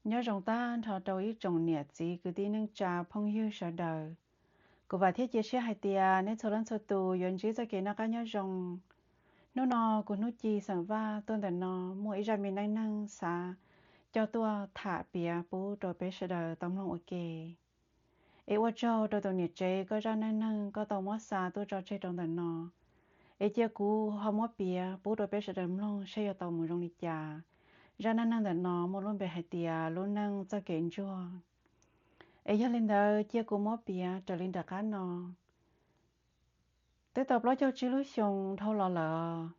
Nyob zoo tag nrho rau ib tsoom niam txiv kwv tij neej tsa phooj ywg sawv daws. Kuv vam thiab cia siab hais tias nej txhua leej txhua tus yuav ntsib txoj kev noj qab nyob zoo. Hnub no kuv Hnub Ci xeem Vaj tuaj ntawm no muaj ib zaj me neej neeg xav coj tuaj tham piav pub rau peb sawv daws tau mloog ua ke. Es ua tsaug rau tus niam tsev koj zaj neej neeg koj tau muab xa tuaj tso tseg rau ntawm no. Es cia kuv ho muab piav pub rau peb sawv daws mloog saib yuav tau mus zoo li cas. Zaj neej neeg ntawm no muaj lub npe hais tias lub neej txoj kev ntsuag. Es yog li ntawd cia kuv muab piav raws li nram qab no. Twb tau plaub caug tsib lub xyoo dhau los lawm.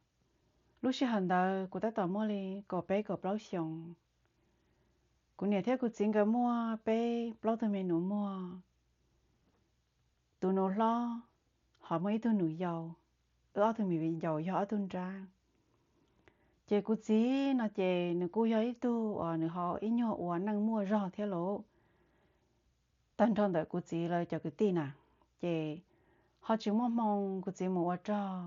Lub sij hawm ntawd kuv tab tom muaj li kaum peb kaum plaub xyoos. Kuv niam thiab kuv txiv nkawd muaj peb plaub tug me nus muag. Tus nus hlob ho muaj ib tug nus yau, wb ob tug me viv ncaus yog ob tug nrab. Ces kuv txiv no ces nws kuj yog ib tug uas nws ho ib nyuag ua neej muaj zog thiab lauj. Tag nrho ntawm kuv txiv lawv cov kwv tij na, ces ho tsis muaj hmoo kuv txiv mus ua rog,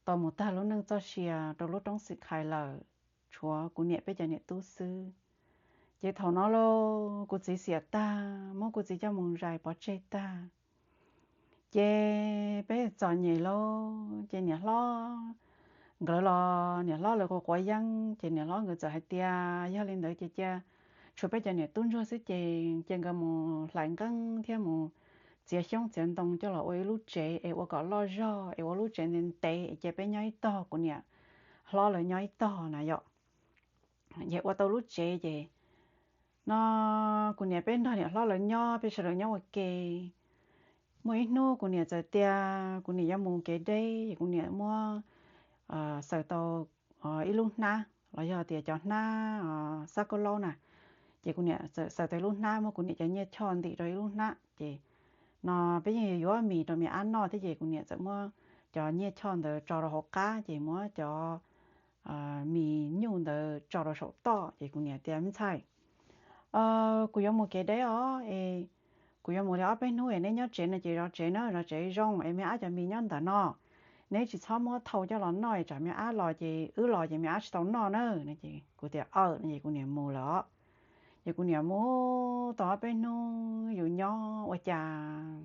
tau mus tag lub neej txoj sia rau lub roob Xim Khais lawm, tshuav kuv niam peb cov niam tub xwb. Ces thaum no lauj kuv txiv xiam tag, muab kuv txiv coj mus zais pov tseg tag. Ces peb txom nyem lauj, ces niam hlob nkawd los niam hlob lawv quav quav yeeb, ces niam hlob nkawd txawm hais tias yog li ntawd ces cia tshuav peb cov niam tub ntsuag xwb ces cia nkawd mus hlais nqeeb thiab mus txiav xyoob txiav ntoo coj los ua ib lub tsev es ua kom loj zog es ua lub tsev ntev ntev es cia peb nyob ib tog kuv niam hlob lawv nyob ib tog na yom. Ces ua tau lub tsev ces no kuv niam peb nrog niam hlob lawv nyob, peb sawv daws nyob ua ke. Muaj ib hnub kuv niam txawm tias kuv niam yuav mus kev deb, kuv niam muab xaws tau ib lub hnab los yog tias cov hnab xab kaub laub na, ces kuv niam txawm xaws tau ib lub hnab, muab kuv niam cov nyiaj choj ntim rau ib lub hnab, ces no peb yeej yuav yuav mis rau me ab noj thiab ces kuv niam txawm muab cov nyiaj choj ntawd tso rau hauv qab ces muab cov mis nyuj ntawd tso rau saum toj ces kuv niam tias me ntxhais, kuv yuav mus kev deb os es kuv yuav mus li ob peb hnub es neb nyob tsev no ces zov tsev na, zov tsev zoo es me ab cov mis nyob ntawm no, neb tsis txhob muab thau coj los noj es tsam me ab los ces wb los ces me ab tsis tau noj na. Kuv tias aw no ces kuv niam mus lawm os. Ces kuv niam mus tau ob peb hnub yus nyob ua cas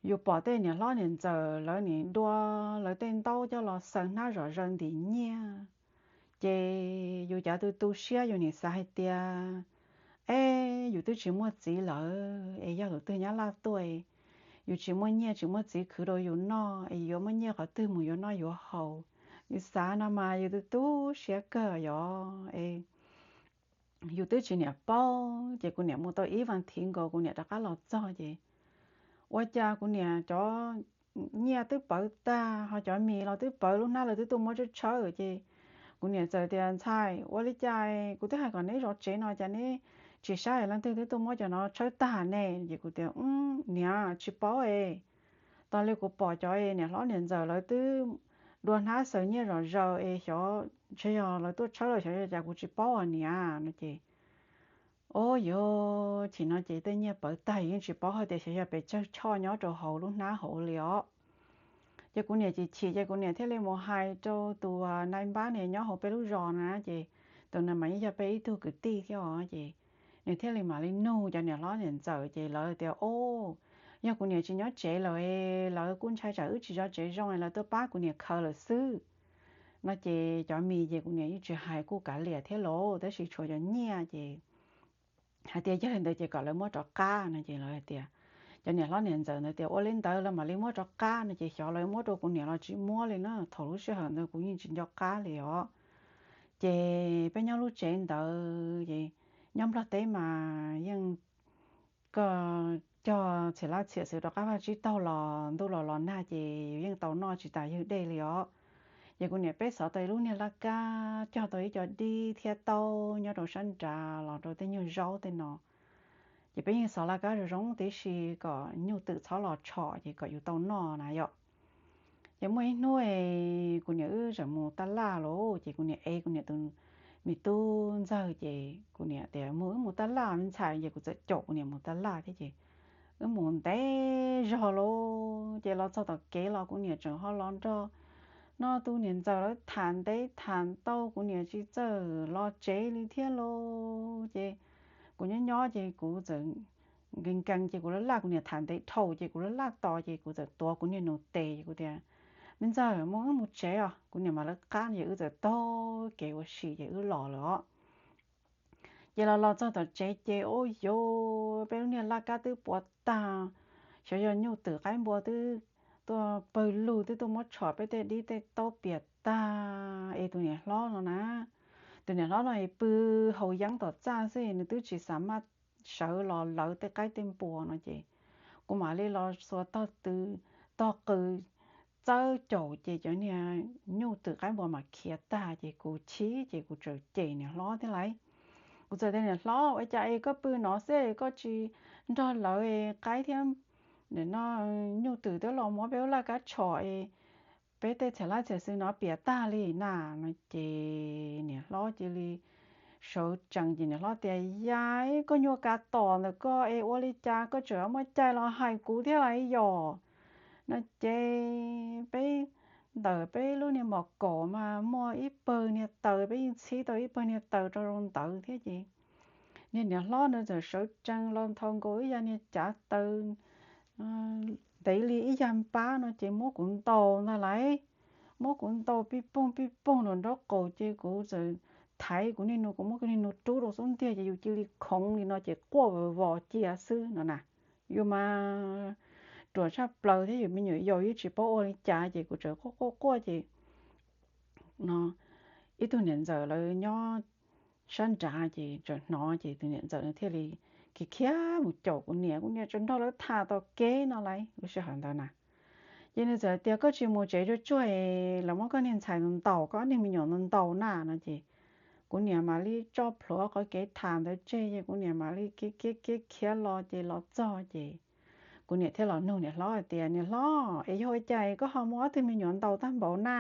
yus pom tej niam hlob niam ntxawm lawv nim dua lawv tej ntaub coj los xaws hnab zom zaws ntim nyiaj. Ces yus cav tu tu siab yus nim xav hais tias, es yus twb tsis muaj txiv lawm es yog tus twg nyab laj tuaj, yus tsis muaj nyiaj tsis muaj txiv khwv rau yus noj es yus yuav muaj nyiaj qhov twg mus yuav noj yuav haus. Yus xav no mas yus tu tu siab kawg yom. Es yus twb tsis niam paub ces kuv niam mus tau ib vas thiv nkaus kuv niam rov qab los txog ces ua cas kuv niam cov nyiaj twb pawv tag ho cov mis los twb pawv, lub hnab lawv twb tuaj muab tshawb tshawb ces kuv niam txawm tias ntxhais ua li cas kuv twb hais kom neb zov tsev no cas neb tsis saib leej twg twb tuaj muab cov no tshawb tag ne. Ces kuv tias niam tsis paub es, tos li kuv pom cov niam hlob niam ntxawm lawv twb dua hnab xaws nyiaj zom zaws es xyov ntshe yog lawv tuaj tshawb los xyov yog cas kuv tsis paub os niam no ces o yog chim no ces tej nyiaj pawv tag yeej tsis paub hais tias xyov yog pes tsawg choj nyob rau hauv lub hnab hauv li os. Ces kuv niam chim chim ces kuv niam thiaj li mus hais rau tus nai npab niag nyob hauv peb lub zos na ces tus na mas yeej yog peb ib tug kwv tij thiab os ces nws thiaj li mam li nug cov niam hlob niam ntxawm ces lawv tias o, yog kuv niam tsis nyob tsev lawm, lawv kuj ntshai tsam wb tsis zov tsev zoo lawv tuaj pab kuv niam khaws lawm xwb no ces cov mis ces kuv niam yeej tsis hais kuj kav liam thiab lauj, tab sis tshuav cov nyiaj ces hais tias yog li ntawd ces kom lawv muab rov qab no ces lawv hais tias, cov niam hlob niam ntxawm ntawd tias ua li ntawd lawv mam li muab rov qab no ces xyov lawv muab rau kuv niam los tsis muab li na, thaum lub sij hawm ntawd kuv yeej tsis nco qab li os. Ces peb nyob lub tsev ntawd ces nyob Nplog teb mas yeej koj cog txhia lab txhia xwm rov qab vaj tsib taug los ntuj los los nag ces yus yeej tau noj tsis tas ywg dej li os. Ces kuv niam peb xov tau ib lub niag laj kab cog tau ib co dib thiab taub nyob rau sab nrad los rau tej nyuag zaub tej no. Ces peb yeej xov laj kab zoo zoo tib si kom nyuj twm txhob los tshom ces kom yus tau noj na yom. Ces muaj ib hnub es kuv niam wb tseem mus taj laj lauj, ces kuv niam ev kuv niam tus me tub ntxawg ces kuv niam tias mus wb mus taj laj me ntxhais, ces kuv txawm caum kuv niam mus taj laj thiab ces wb mus ntev zog lauj, ces los txog tom kev los kuv niam tseem ho los nrog no tus niam ntxawm lawv tham ntev tham ntau kuv niam tsis txawj los tsev li thiab lauj. Ces kuv nyob nyob ces kuv txawm nkees nkees ces kuv laj laj, kuv niam tham ntev dhau ces kuv laj laj tos ces kuv txawm tuav kuv niag nus tes es kuv tias, Me ntxawm, mus wb mus tsev os. Kuv niam mam lawv qab ces wb txawm taug kev ua si ces wb los lawm os. Ces los los txog tom tsev ces ua yuav peb lub niag laj kab twb puas tag, xyov yog nyuj twm qaib npua twb tuaj pawg lug twb tuaj muab tshom peb tej dib tej taub piam tag es tus niam hlob no na, tus niam hlob no es pw haus yeeb tom txaj xwb nws twb tsis xav maj sawv los lawv tej qaib tej npua no ces kuv mam li los xuas tog tw tog qws txawb caum ces cov niag nyuj twm qaib npua mam khiav tag ces kuv chim ces kuv txawm cem niam hlob thiab lauj. Kuv txawm tias, Niam hlob, ua cas es koj pw no xwb koj tsis nrog lawv es qaib thiab no nyuj twm twb los muab peb lub laj kab tshom es peb tej txhia laj txhia xwm no piam tag li na? No ces niam hlob cia li sawv tsees ces niam hlob tias, Yam, koj nyuag kav tom ntawm koj es ua li cas koj tseem muaj cai los hais kuv thiab lauj yom? No ces peb ntawm peb lub niag mom kaum mas muaj ib pawg niag taws, peb yeej txhib tau ib pawg niag taws rau ntawd thiab ces niag niam hlob ntawd txawm sawv tsees los nthos nkaus ib yam niag cav taws ntev li ib yam npab no ces muab kuv ntaus ntag lauj. Muab kuv ntaus pij poog pij poog rau nraub qaum ces kuv txawm thaiv kuv niag nus, kuv muab kuv niag nus rub rau xub ntiag ces yus cia li khoov li no ces quaj vos vos cia xwb no na. Yus mas ruam tshaj plaws thiab yus me nyuam yaus yeej tsis paub ua li cas ces kuv txawm quaj quaj quaj ces no ib tug niam ntxawm lawv nyob sab nrad ces txawm hnov ces tus niam ntxawm thiaj li khiav khiav mus caum kuv niam, kuv niam txawm nrog lawv tham tom kev no lauj lub sij hawm ntawd na. Ces nws txawm tias, Koj tsis mus tsev tsuag tsuag es lawv muab koj niag ntxhais ntaus, koj niag me nyuam ntaus na no ces kuv niam mam li tso plhuav qhov kev tham ntawd tseg ces kuv niam mam li khiav khiav khiav khiav los ces los txog ces kuv niam thiaj los nug niam hlob hais tias, Niam hlob, es yog ua cas koj ho muab ob tug me nyuam ntaus tag npaum na?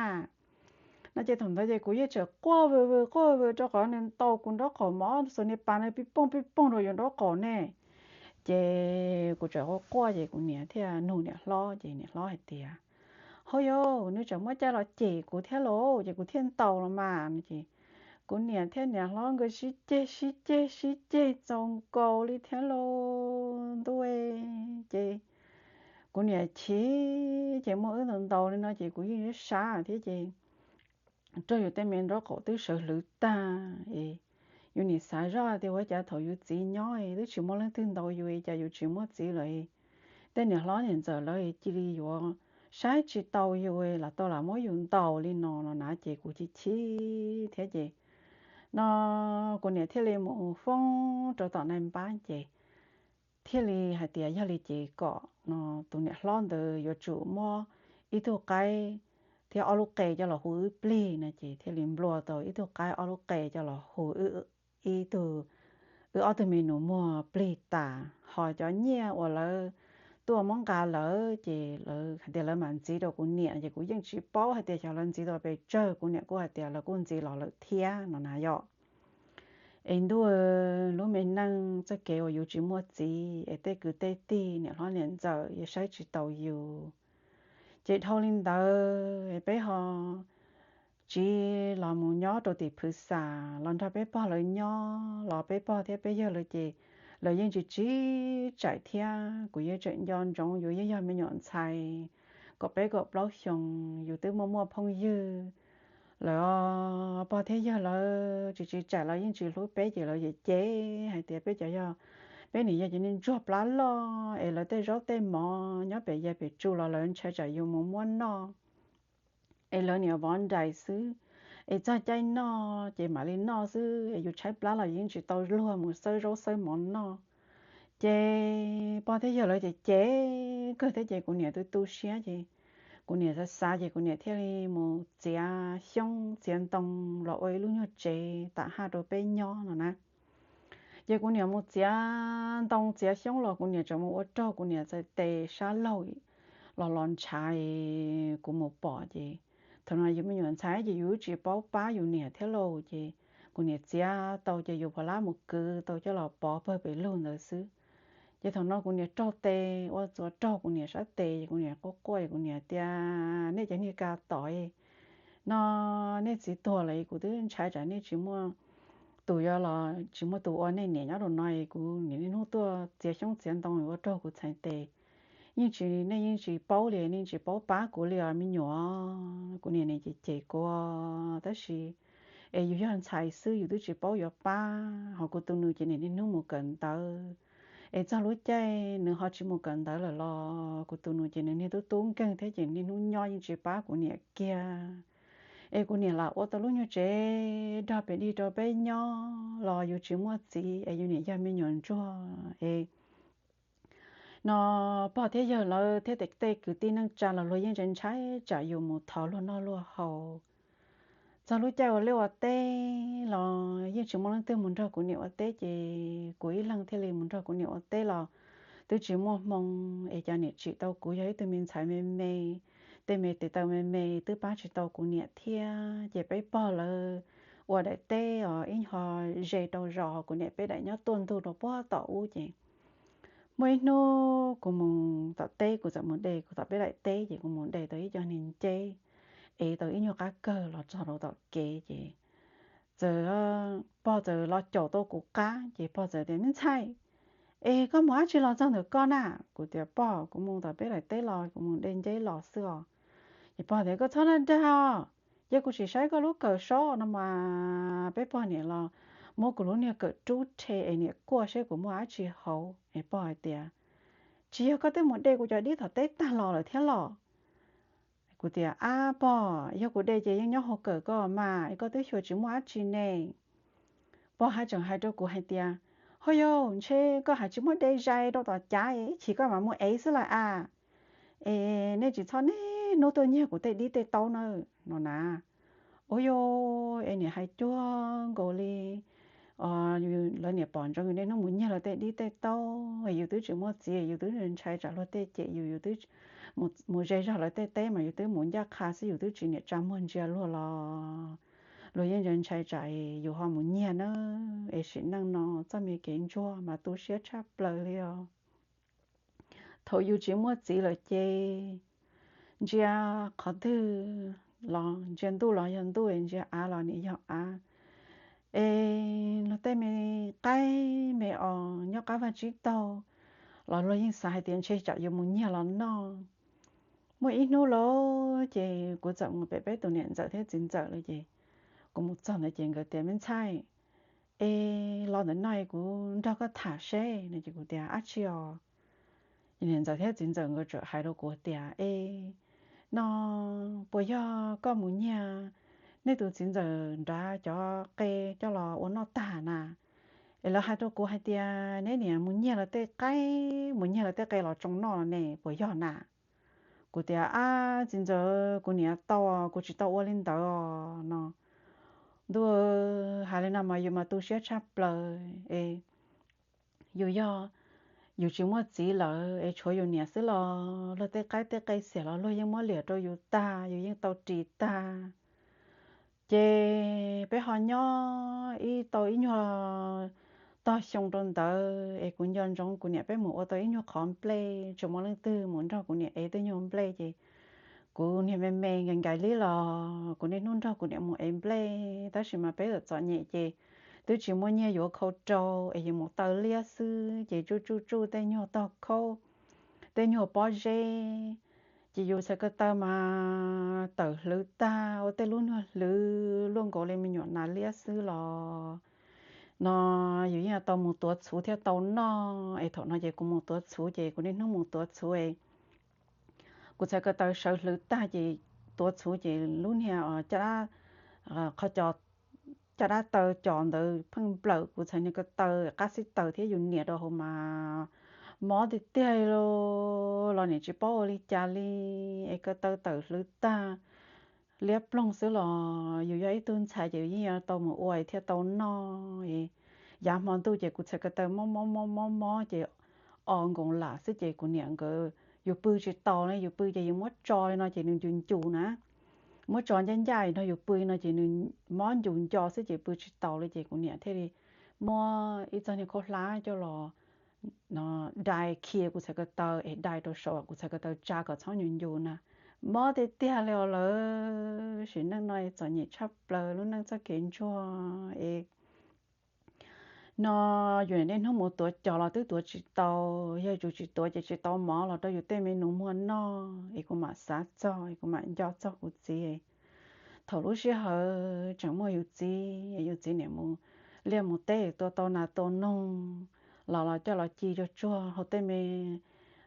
No ces thaum ntawd ces kuv yeej tseem quaj vwm vwm quaj vwm vwm rau qhov nws ntaus kuv nraub qaum, mob xuas niag pas na pij poog pij poog rau yus nraub qaum ne. Ces kuv tseem quaj quaj ces kuv niam thiaj nug niam hlob ces niam hlob hais tias, Hauj yauv, nws tseem muaj cai los cem kuv thiab lauj, ces kuv thiaj ntaus los mas no ces kuv niam thiab niam hlob nkawd sib ceg sib ceg sib ceg txaus nkaus li thiab lauj ntuj. Ces kuv niam chim ces muab wb ntaus ntaus li no ces kuv yeej sab sab thiab ces raug yus tej me nraub qaum twb sawv hlwv tag es yus nim xav zoj tias ua cas thaum yus txiv nyob twb tsis muaj leej twg ntaus yus es cas yus tsis muaj txiv lawm, tej niam hlob niam ntxawm lawv cia li yuav saib tsis taus yus los tau lam muab yus ntaus li no no na ces kuv chim chim thiab ces no kuv niam thiaj li mus foob rau tom nais npab ces thiaj li hais tias yog li ces kom no tus niam hlob ntawd yuav tsum muab ib tug qaib thiab ob lub qe coj los hu wb plig no ces thiaj li nplua tau ib tug qaib ob lub qe coj los hu ib tug, wb ob tug me nus muag plig tas, ho cov nyiaj uas lawv tuaj muab nqa lawm ces lawv hais tias lawv mam ntxiv rau kuv niam ces kuv yeej tsis paub hais tias xyov lawv ntxiv tau pes tsawg, kuv niam kuj hais tias lawv kuj ntxiv los lawm thiab no na yom. Es ntuj, lub me neej txoj kev uas yus tsis muaj txiv es tej kwv tej tij niam hlob niam ntxawm yuav saib tsis taus yus. Ces dhau li ntawd peb ho tsiv los mus nyob rau tim Phwv Xas los nrog peb pog lawv nyob los peb pog thiab peb yawg lawv ces lawv yeej tsis tsim txom thiab. Kuv yeej tseem nco ntsoov yus yeej yog me nyuam ntxhais kaum peb kaum plaub xyoos, yus twb muaj muaj phooj ywg lawm, pog thiab yawg lawv tsis tsim txom los yeej tsis hlub peb ces lawv cem cem hais tias peb cov yog, peb nim yog cov niag ntsuag plab loj es lawv tej zaub tej mov nyob pem yas pem tsu los lawv ntshai tsam yus mus muab noj es lawv niam vov nrais xwb, es txog caij noj ces mam li noj xwb es yus tshaib plab los yeej tsis tau luag mus xawb zaub xawb mov noj. Ces pog thiab yawg lawv ces cem kawg thiab ces kuv niam tu tu siab ces kuv niam xav xav ces kuv niam thiaj li mus txiav xyoob txiav ntoo los ua ib lub nyuag tsev tam haj rau peb nyob no na. Ces kuv niam mus txiav ntoo txiav xyoob los kuv niam tseem mus ua rog, kuv niam txawm tes sab laug los los ntshav, kuv mus pom ces thaum no yus me nyuam ntxhais ces yus tsis paub pab yus niam thiab lauj ces kuv niam txiav tau ces yus pom lab mus kwv tau coj los pov pawg pem lug ntawd xwb. Ces thaum no kuv niam rog tes ua txuas rog kuv niam sab tes ces kuv niam quaj quaj es kuv niam tias, Nej cov niag kav tom, no nej txiv tuag lawm, kuv twb ntshai tsam nej tsis muaj tus yuav los, tsis muaj tus ua nej niam nyob rau no, kuv niam niaj hnub tuaj txiav xyoob txiav ntoo ua raug kuv txhais tes. Yeej tsis, nej yeej tsis paub li, nej tsis paub pab kuv li os me nyuam. Kuv niam nim cem cem kuv, tab sis es yus yog ntxhais xwb yus twb tsis paub yuav pab, ho kuv tus nus ces nim niaj hnub mus kawm ntawv, es txog lub caij nws ho tsis mus kawm ntawv lawm los kuv tus nus ces nws niaj tub tub nkeeg thiab ces niaj hnub nyob yeej tsis pab kuv niam kiag. Es kuv niam lam ua tau lub nyuag tsev nrog pem dig rau peb nyob los yus tsis muaj txiv es yus niam yog me nyuam ntsuag es no pog thiab yawg lawv thiab tej kwv tij neej tsa los luag yeej ntshai tsam yus mus thov luag noj luag haus. Txog lub caij ua liaj ua teb los yeej tsis muaj leej twg mus nrog kuv niam ua teb ces kuv ib leeg thiaj li mus nrog kuv niam ua teb los twb tsis muaj hmoo es cov niam tsim tau kuv yog ib tug me ntxhais me me, tej me tes taw me me twb pab tsis tau kuv niam thiab ces peb pog lawv ua daim teb os ib nyuag ze rau zos, kuv niam peb daim nyob tuaj ntug rau puag tom ub ces muaj ib hnub kuv mus tom teb, kuv txawm mus de kuv tom peb daim teb ces kuv mus de tau ib co niag nceb, ev tau ib nyuag qab kawg los txog rau tom kev ces txawm, pog txawm los caum tau kuv qab ces pog txawm tias, Me ntxhais, es koj mus dab tsi los txog ntawm koj na? Kuv tias, Pog, kuv mus tom peb daim teb los, kuv mus de nceb los xwb os. Ces pog tias, Koj txhob dag dag os, cia kuv sim saib koj lub kawm sob no mas. Peb pog niam los muab kuv lub niag kawm rub rhe es niam kuaj seb kuv muaj dab tsi hauv es pog hais tias, Tsis yog koj twb mus de kuv cov dib tom teb tag los lawm thiab los? Kuv tias, Ab pog, yog kuv de ces yeej nyob hauv kawm koj mas, es koj twb xyuas tsis muaj dab tsi ne. Pog hais tseem hais rau kuv hais tias, Ho yog ntshe koj hais tsis muaj de zais rau tom cav, ib chim koj mam mus ev xwb lawm a. Es nej tsis txhob niaj hnub tuaj nyiag kuv tej dib tej taub na, no na. Ua yog es niam hais cuag nkaus li lawv niam pom ntsoov yus niaj hnub mus nyiag lawv tej dib tej taub, yus twb tsis muaj txiv, yus twb ntshai tsam luag tej cem yus, yus twb mus ze zog lawv tej teb mas yus twb mus ncaj qha xwb, yus twb tsis niam tsa muag ntsia luag los luag yeej ntshai tsam yus ho mus nyiag na. Es sim neej no txoj me kev ntsuag mas tu siab tshaj plaws li os. Thaum yus tsis muaj txiv lawm ces ntsia qhov twg los ntsia ntuj los yog ntuj, ntsia av los nim yog av. Es luag tej me qaib me os nyob qab vaj tsib taug los luag yeej xav hais tias ntshe tsam yus mus nyiag los noj. Muaj ib hnub lauj ces kuv txawm mus pem peb tus niam ntxawm thiab txiv ntxawm lawm ces kuv mus txog ntawd ces nkawd tias, Me ntxhais, es los ntawm no kuv nrog koj tham seb no. Ces kuv tias, Dab tsi os? Niam ntxawm thiab txiv ntxawm nkawd txawm hais rau kuv tias, Es no puas yog koj mus nyiag nej tus txiv ntxawm nrad cov qe coj los ua noj tag na? Es lawv hais rau kuv hais tias neb niam mus nyiag lawv tej qaib, mus nyiag lawv tej qe los tsoo noj ne, puas yog na? Kuv tias, Ab txiv ntxawm, kuv niam tau, kuv tsis tau ua li ntawd os no. Ntuj, hais li no mas yus mas tu siab tshaj plaws es yus yog, yus tsis muaj txiv lawm es tshuav yus niam xwb los luag tej qaib tej qe xiam los luag yeej muab liam rau yus tag, yus yeej tau ris tag. Ces peb ho nyob ib tau ib nyuag tog xyoo rau ntawd es kuv nco ntsoov kuv niam peb mus ua tau ib nyuag qhov nplej, tsis muaj leej twg mus nrog kuv niam ev tej nyuag nplej ces kuv niag me me nkais nkais li los kuv niaj hnub nrog kuv niam mus ev nplej, tab sis mas peb txom txom nyem ces twb tsis muaj nyiaj yuav khau rau es yuav mus taw liab xwb ces tsuj tsuj tsuj tej nyuag tog khaub, tej nyuag pob zeb, ces yus txhais ko taw mas tawm hlwv tag ua tej lub nyuag hlwv luaj nkaus li me nyuam nas liab xwb los no yus yeej tau mus tuav txhuv thiab tau noj. Es thaum no ces kuv mus tuav txhuv ces kuv niaj hnub mus tuav txhuv es kuv txhais ko taw sawv hlwv tag ces tuav txhuv ces lub niag caj dab, qhov coj dab taw cos ntawd pheej nplawm kuv txhais niag ko taw qab xib taws thiab yus niam rau hauv mas mob tiag tiag li los niam tsis paub ua li cas li. Es ko taw tawm hlwv tag liab ploog xwb los yus yog ib tug ntxhais ces yus yeej yuav tau mus ua thiaj tau noj. Yav hmo ntuj ces kuv txhais ko taw mob mob mob mob mob ces o nkoos lam xwb ces kuv niam nkawd, yus pw tsis taus li, yus pw ces yus muab tso li no ces nws ncus ncus na, muab tso ncaj ncaj no yus pw no ces nws mob ncus nco xwb ces pw tsis taus li ces kuv niam thiaj li muab ib txoj niag khaub hlab coj los dai khi kuv txhais ko taw es dai rau saum kuv txhais ko taw tsa kom txhob ncus ncus na. Mob tiag tiag li os lawv, sim neej no es txom nyem tshaj plaws lub neej txoj kev ntsuag es no, yus niaj hnub mus tuav cos los twb tuav tsis tau, yog yus tsis tuav ces tsis tau mov los rau yus tej me nus muag noj es kuv mam xav txog es kuv mam nco txog kuv txiv. Thaum lub sij hawm tseem muaj yus txiv, yus txiv niam mus liaj mus teb tua tau nas tua noog los los coj los ci tsuag tsuag hauv tej me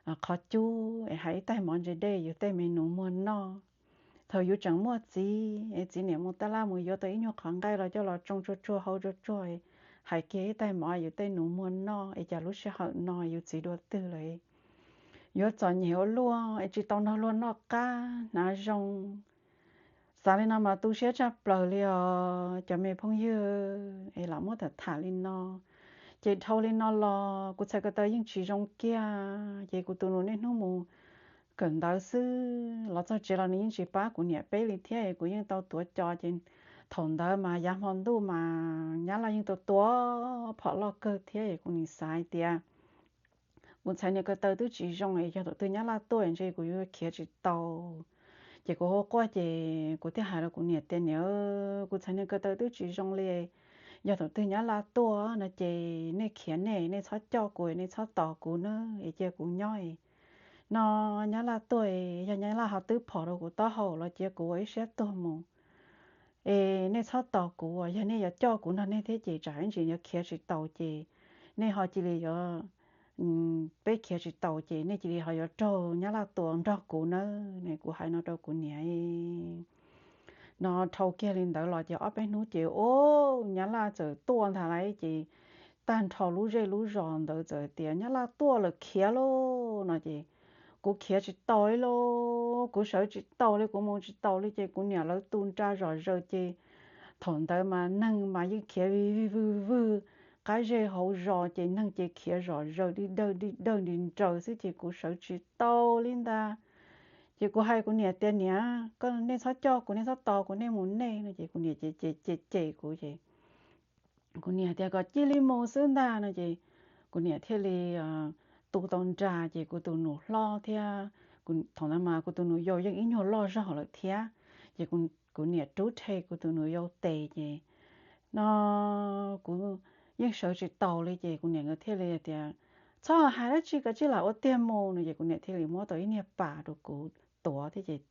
qhov cub es hais ib taig mov ntse dej yus tej me nus muag noj. Thaum yus tseem muaj txiv es txiv niam mus tab laj mus yuav tau ib nyuag qhov nqaij los coj los tsoo tsuag tsuag hau tsuag tsuag, hais kiag ib taig mov yus tej nus muag noj es cas lub sij hawm no yus txiv dua twg lawm. Yuav txom nyem ua luaj es tsis tau nrog luag noj qab hnav zoo. Xav li no mas tu siab tshaj plaws li os cov me phooj ywg, es lam muab tham tham li no. Ces dhau li no los kuv txhais ko taw yeej tsis zoo kiag, ces kuv tus nus niaj hnub mus kawm ntawv xwb, los txog tsev los nws yeej tsis pab kuv niam peb li thiab es kuv yeej tau tuav cos ces thaum ntawd mas yav hmo ntuj mas nyab laj yeej tua tua phom loj kawg thiab es kuv nim xav hais tias kuv txhais niag ko taw twb tsis zoo es yog thaum twg nyab laj tuaj ntshe kuv yuav khiav tsis tau. Ces kuv hu quaj ces kuv thiaj hais rau kuv niam tias, Niam, kuv txhais niag ko taw twb tsis zoo li, yog thaum twg nyab laj tuaj no ces nej khiav nej, nej txhob coj kuv, nej txhob tos kuv na, es cia kuv nyob no. Nyab laj tuaj, yog nyab laj ho twb phom rau kuv taub hau los cia kuv ua ib siab tuag mus. Es nej txhob tos kuv, yog nej yuav coj kuv nrog nej thiab ces tsam ib ntsis yuav khiav tsis taus ces nej ho cia li yuav, peb khiav tsis taus ces nej cia li ho yuav raug nyab laj tua nrog kuv nawb. Kuv hais no rau kuv niam no dhau kiag li ntawd los ces ob peb hnub ces ub, nyab laj txawm tuaj ntag lauj. Ces tag nrho lub zej lub zos ntawd txawm tias, Nyab laj tuaj lawm, khiav lauj no ces kuv khiav tsis tau li lauj, kuv sawv tsis tau li, kuv mus tsis taus li ces kuv niam lawv tu nra zom zaws ces thaum ntawd mas neeg mas yeej khiav vij vij vwg vwg, qab zej hauv zos ces neeg ces khiav zom zaws dig dawg dig dawg nris nraws xwb ces kuv sawv tsis tau li ntag. Ces kuv hais kuv niam tias, Niam, nej txhob coj kuv, nej txhob tos kuv, nej mus nej no ces kuv niam ces cem cem kuv ces kuv niam tias kom cia li mus xwb ntag no ces kuv niam thiaj li tu tau nra ces kuv tus nus hlob thiab, thaum ntawd mas kuv tus nus yau yeej ib nyuag loj zog lawm thiab, ces kuv niam rub rhe kuv tus nus yau tes ces no kuv yeej sawv tsis taus li ces kuv niam nkawd thiaj li tias, Txhob hais dab tsi, koj cia li lam ua tiag mus no ces kuv niam thiaj li muab tau ib niag pas rau kuv tuav thiab ces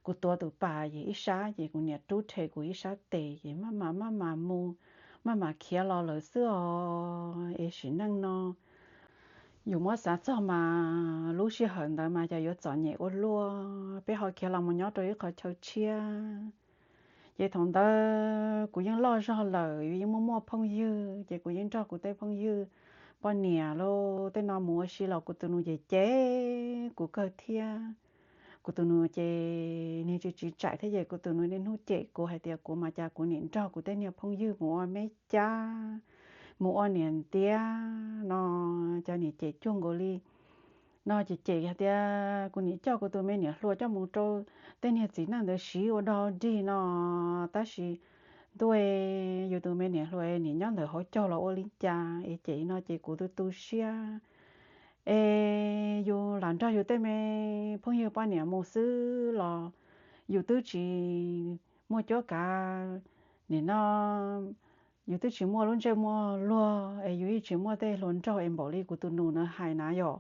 kuv tuav tus pas ces ib sab ces kuv niam rub rhe kuv ib sab tes ces maj mam maj mam mus, maj mam khiav los lawm xwb os. Es sim neej no yus muab xav txog mas lub sij hawm ntawd mas cas yuav txom nyem ua luaj, peb ho khiav los mus nyob rau ib qhov chaw tshiab. Ces thaum ntawd kuv yeej loj zog lawm, yus yeej muaj muaj phooj ywg ces kuv yeej nrog kuv tej phooj ywg poj niam los tej no mus ua si los kuv tus nus ces cem kuv kawg thiab. Kuv tus nus ces niag tsis tsis tsaim thiab ces kuv tus nus niaj hnub cem kuv hais tias kuv mas cas kuv niam nrog kuv tej niag phooj ywg mus ua me cab, mus ua niam ntiab no, cov niam cem cuag nkaus li no ces cem hais tias kuv niam coj kuv tus me niam hluas coj mus rau tej niag txiv neej ntawd siv ua dog dig no, tab sis ntuj, yus tus me niam hluas niam nyob ntawm hauv caug los ua li cas es cem no ces kuv tu tu siab. Es yus lam nrog yus tej me phooj ywg poj niam mus xwb los yus twb tsis muaj cuab kav, nim no yus twb tsis muaj lub ntsej muag luag es yus yeej tsis muaj tej hluas nraug es npaum li kuv tus nus na hais na yom.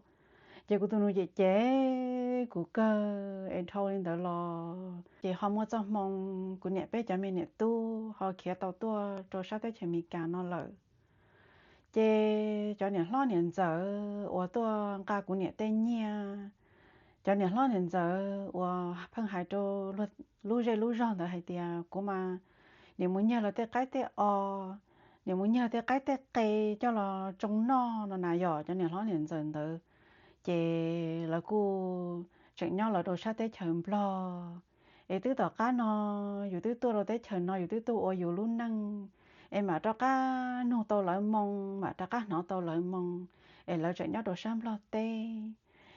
Ces kuv tus nus cem cem kuv kawg es dhau li ntawd los ces ho muaj txoj hmoo kuv niam peb cov me niam tub ho khiav tau tuaj rau sab teb chaws Amelikas no lawm. Ces cov niam hlob niam ntxawm uas tuaj nqa kuv niam tej nyiaj, cov niam hlob niam ntxawm uas pheej hais rau lub zej lub zog ntawd hais tias kuv mas niam mus nyiag luag tej qaib tej os, niam mus nyiag tej qaib tej qe coj los tsoo noj no na yom, cov niam hlob niam ntxawm ntawd. Ces lawv kuj tseem nyob lawv rau sab teb chaws Nplog. Es twb tom qab no yus twb tuaj rau teb chaws no yus twb tuaj ua yus lub neej, es mam rov qab nug tau lawv moo, mam rov qab hnov tau lawv moo, es lawv tseem nyob rau sab Nplog teb.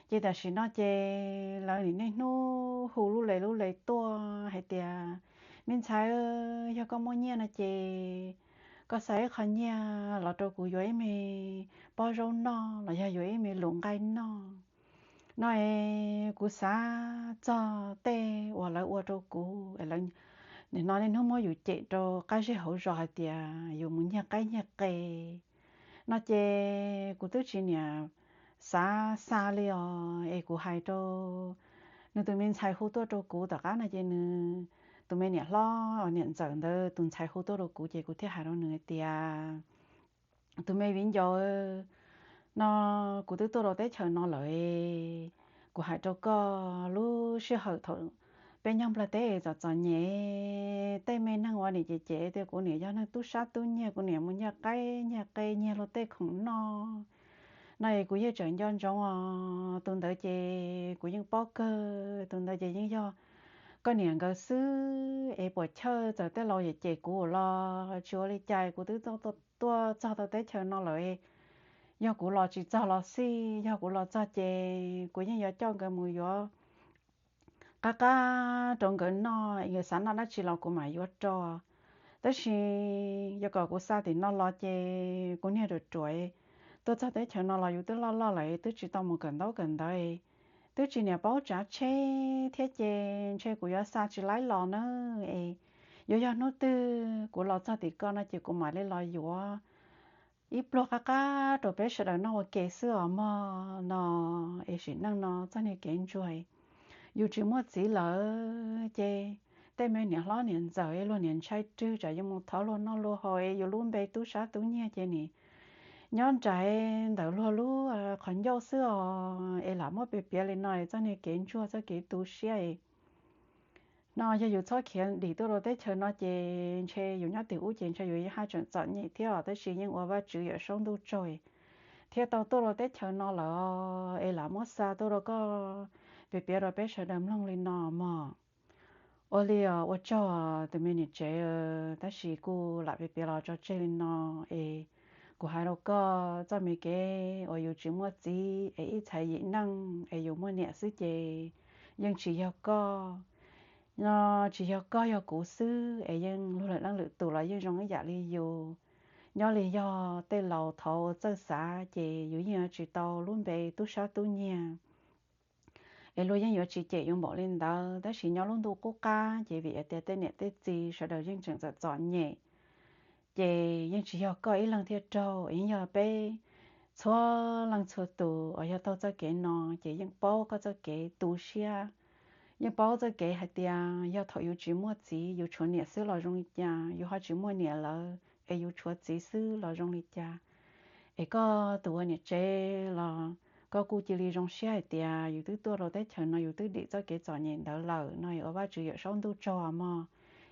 Ces tam sim no ces lawv nim niaj hnub hu lub le lub le tuaj hais tias, Me ntxhais, yog koj muaj nyiaj no ces koj xa ib qho nyiaj los rau kuv yuav ib me pob zaub noj los yog yuav ib me lus nqaij noj. No es kuv xav txog tej uas lawv ua rau kuv, nim no niaj hnub muab yus cem rau qab zej hauv zos hais tias yus mus nyiag qaib nyiag qe no ces kuv twb tsis niam xav xa li os. Es kuv hais rau nws tus me ntxhais hu tuaj rau kuv tom qab no ces nws tus me niam hlob, niam ntxawm ntawd tus ntxhais hu tuaj rau kuv ces kuv thiaj hais rau nws tias, tus me viv ncaus, no kuv twb tuaj rau teb chaws no lawm, kuv hais rau koj, lub sij hawm thaum peb nyob Nplog teb txom txom nyem, tej me neeg ua niam cem cem tias kuv niam yog neeg tub sab tub nyiag, kuv niam mus nyiag qaib nyiag qe nyiag luag tej khoom noj no es kuv yeej tseem nco ntsoov os. Tus ntawd ces kuv yeej paub kawg, tus ntawd ces yeej yog koj niam nkawd xwb es puas chawj, txawm tej laus yam cem kuv los tsis ua li cas, kuv twb tuaj txog tau teb chaws no lawm. Yog kuv los tsis txog los xij, yog kuv los txog ces kuv yeej yuav coj nkawd mus yuav qab qab rau nkawd noj, nkawd xav noj dab tsi los kuv mam yuav rau. Tab sis yog kom kuv xa tim no los ces kuv niag ruam ruam, tuaj txog teb chaws no los yus twb loj loj lawm, twb tsis tau mus kawm ntaub kawm ntawv, twb tsis niam paub tsav tsheb thiab ces ntshe kuv yuav xa tsis laib los na. Es yuav yog hnub twg kuv los txog tim koj no ces kuv mam li los yuav ib pluag qab qab rau peb sawv daws noj ua ke xwb os mog no. Es sim neej no txoj niag kev ntsuag, yus tsis muaj txiv lawm ces tej me niam hlob niam ntxawm es luag niam ntshai rwg tsam yus mus thov luag noj luag haus es yus lub npe tub sab tub nyiag ces nim nyob nraim ntawm luag lub qhov ncauj xwb os. Es lam muab piav piav li no es txoj niag kev ntsuag txoj kev tu siab no yog yus txhob khiav dim tuaj rau teb chaws no ces ntshe yus nyob tim ub ces ntshe yus yeej haj tseem txom nyem thiab os, tab sis yeej ua Vajtswv Yawm Saub ntuj tsaug thiab tau tuaj rau teb chaws no lawm es lam muab xa tuaj rau koj piav piav rau peb sawv daws mloog li no mog. Ua li os, ua tsaug tus me niam tsev, tab sis kuj lam piav piav los tso tseg li no es kuv hais rau koj, txoj me kev uas yus tsis muaj txiv es ib txhais yim neej es yus muaj niam xwb ces yeej tsis yog koj no, tsis yog koj yog kuv xwb es yeej luag lwm leej lwm tus los yeej zoo ib yam li yus. Nyob li yog tej laus thaud ua txawj xav ces yus yeej yuav tsis tau lub npe tub sab tub nyiag es luag yeej yuav tsis cem yus npaum li ntawd. Tab sis nyob lub ntuj qub qab ces vim tias tej niam tej txiv sawv daws yeej tseem txom txom nyem ces yeej tsis yog koj ib leeg thiaj raug, yeej yog peb txhua leej txhua tus uas yog taug txoj kev no ces yeej paub koj txoj kev tu siab, yeej paub txoj kev hais tias yog thaum yus tsis muaj txiv yus tshuav niam xwb los zoo li cas, yus ho tsis muaj niam lawm es yus tshuav txiv xwb los zoo li cas. Es koj tus ua niam tsev los koj kuj cia li zoo siab hais tias yus twb tuaj rau teb chaws no yus twb dim txoj kev txom nyem ntawd lawm no es ua Vajtswv Yawm Saub ntuj tsaug mog.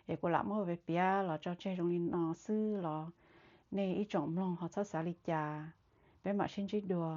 Es kuv lam muab piav piav los tso tseg zoo li no xwb los nej ib tsoom mloog ho txhob xav li cas. Peb mam sib ntsib dua.